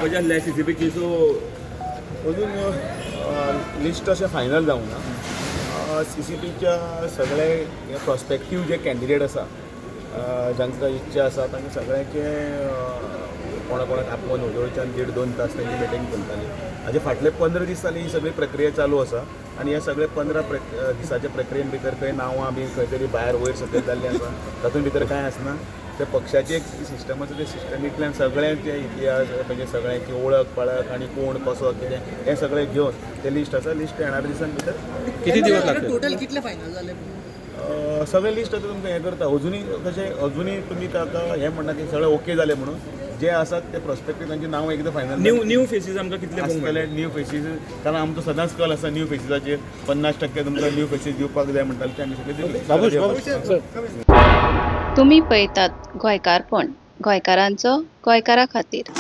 जावपाची आसली सीसीपीची, सो अजून लिस्ट अशें फायनल जावंक ना. सीसीपीच्या सगळे प्रोस्पेक्टीव जे कॅन्डिडेट आसा, जांकां इच्छा आसा, तांकां सगळ्यांचे कोणा कोणाक आपोवन वडोळच्यान देड दोन तास तांची मिटींग चलताली. हाजे फाटले 15 दीस जाले ही सगळी प्रक्रिया चालू आसा आनी ह्या सगळे 15 दिसाच्या प्रक्रियेन भितर खंय नांवां बी खंय तरी भायर वयर सकयल जाल्लीं आसा, तातूंत भितर कांय आसना. ते पक्षाची एक सिस्टम आसा, ते सिस्टमींतल्यान सगळ्यांचे इतिहास, म्हणजे सगळ्यांची ओळख पाळख आनी कोण कसो कितें हें सगळें घेवन ते लिस्ट आसा. लिस्ट येणाऱ्या दिसां भितर. किती दिवस लागतील? टोटल कितले फायनल जाले? सगळें लिस्ट आतां तुमकां हें करता. अजुनूय कशें, अजुनूय तुमी ताका हें म्हणना की सगळें ओके जालें म्हणून. जे आसात ते प्रोस्पेक्टीव, तांची नांवां एकदां फायनल न्यू न्यू फेसीस आमकां कितले पळोवंक आसतले. मेळटले? न्यू फेसीस, कारण आमचो सदांच कल आसा न्यू फेसीसाचेर. 50% तुमकां न्यू फेसीस दिवपाक जाय म्हणटाले, ते आमी सगळे दिले. बाबूश, बाबूश. तुमी पळयतात गोंयकारपण, गोंयकारांचो गोंयकारा खातीर.